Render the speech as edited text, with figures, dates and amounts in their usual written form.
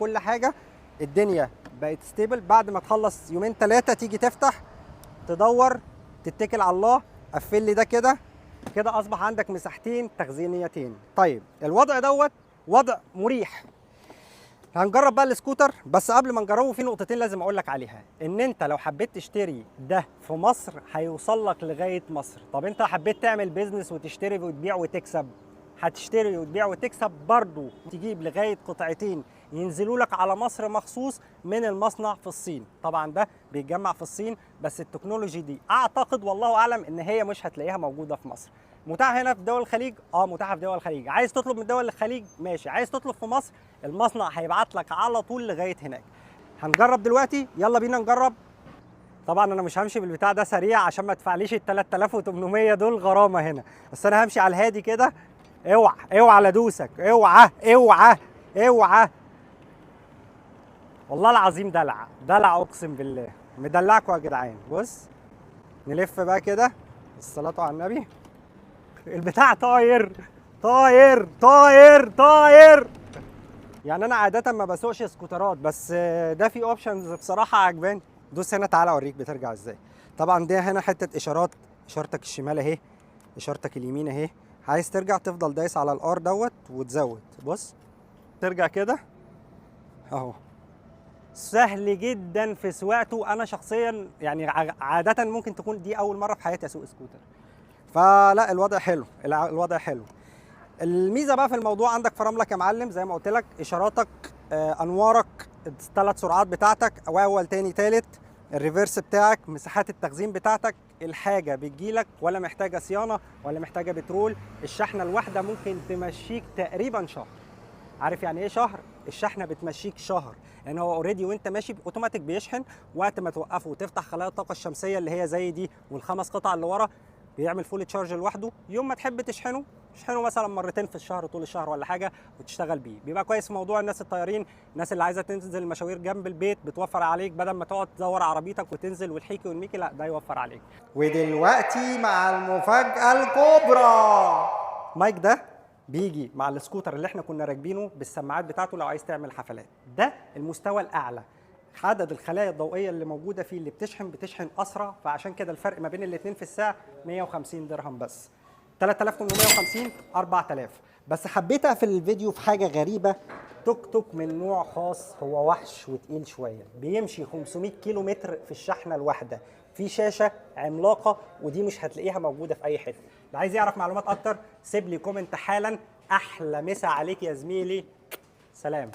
كل حاجة، الدنيا بقت stable. بعد ما تخلص يومين ثلاثة تيجي تفتح تدور تتكل على الله، قفل لي ده كده كده، اصبح عندك مساحتين تخزينيتين. طيب الوضع دوت وضع مريح. هنجرب بقى السكوتر، بس قبل ما نجربه في نقطتين لازم اقول لك عليها. ان انت لو حبيت تشتري ده في مصر هيوصل لك لغاية مصر. طب انت حبيت تعمل business وتشتري وتبيع وتكسب، هتشتري وتبيع وتكسب برضو، تجيب لغاية قطعتين ينزلوا لك على مصر مخصوص من المصنع في الصين. طبعا ده بيتجمع في الصين، بس ال technology دي اعتقد والله اعلم ان هي مش هتلاقيها موجودة في مصر. متاحة هنا في دول الخليج؟ متاحة في دول الخليج. عايز تطلب من دول الخليج ماشي، عايز تطلب في مصر المصنع هيبعت لك على طول لغاية هناك. هنجرب دلوقتي، يلا بينا نجرب. طبعا انا مش همشي بالبتاع ده سريع عشان ما ادفعليش ال 3800 دول غرامة هنا، بس انا همشي على الهادي كده. اوعى اوعى لا ادوسك، اوعى اوعى اوعى. والله العظيم دلع دلع، اقسم بالله مدلعكم يا جدعان. بص نلف بقى كده، الصلاة على النبي. البتاع طاير طاير طاير طاير. يعني انا عادة ما بسوقش سكوترات، بس ده في options بصراحة عجباني. دوس هنا تعالى اوريك بترجع ازاي. طبعا ده هنا حتة اشارات، اشارتك الشمال اهي، اشارتك اليمين اهي. عايز ترجع تفضل دايس على ال R دوت وتزود. بص ترجع كده اهو، سهل جدا في سواقته. انا شخصيا يعني عادة ممكن تكون دي اول مرة في حياتي اسوق سكوتر، فلا الوضع حلو، الوضع حلو. الميزة بقى في الموضوع عندك فراملك يا معلم زي ما قلت لك، اشاراتك، انوارك، الثلاث سرعات بتاعتك، اول تاني تالت، ال reverse بتاعك، مساحات التخزين بتاعتك. الحاجة بتجيلك ولا محتاجه صيانة ولا محتاجه بترول. الشحنة الواحدة ممكن تمشيك تقريبا شهر. عارف يعني ايه شهر؟ الشحنة بتمشيك شهر، لان هو already وانت ماشي اوتوماتيك بيشحن. وقت ما توقفه وتفتح خلايا الطاقة الشمسية اللي هي زي دي والخمس قطع اللي ورا، بيعمل full charge لوحده. يوم ما تحب تشحنه تشحنه مثلا مرتين في الشهر طول الشهر ولا حاجة وتشتغل بيه. بيبقى كويس في موضوع الناس الطيارين، الناس اللي عايزه تنزل مشاوير جنب البيت، بتوفر عليك بدل ما تقعد تدور عربيتك وتنزل والحيكي والميكي، لا ده يوفر عليك. ودلوقتي مع المفاجاة الكبرى، مايك ده بيجي مع السكوتر اللي احنا كنا راكبينه بالسماعات بتاعته لو عايز تعمل حفلات. ده المستوى الاعلى، عدد الخلايا الضوئية اللي موجودة فيه اللي بتشحن اسرع، فعشان كده الفرق ما بين الاثنين في السعر 150 درهم بس، 3850 4000. بس حبيت اقفل الفيديو في حاجة غريبة. توك توك من نوع خاص، هو وحش وتقيل شوية، بيمشي 500 كيلو متر في الشحنة الواحدة، في شاشة عملاقة ودي مش هتلاقيها موجودة في اي حتة. اللي عايز يعرف معلومات اكتر سيب لي comment حالا. احلى مسا عليك يا زميلي، سلام.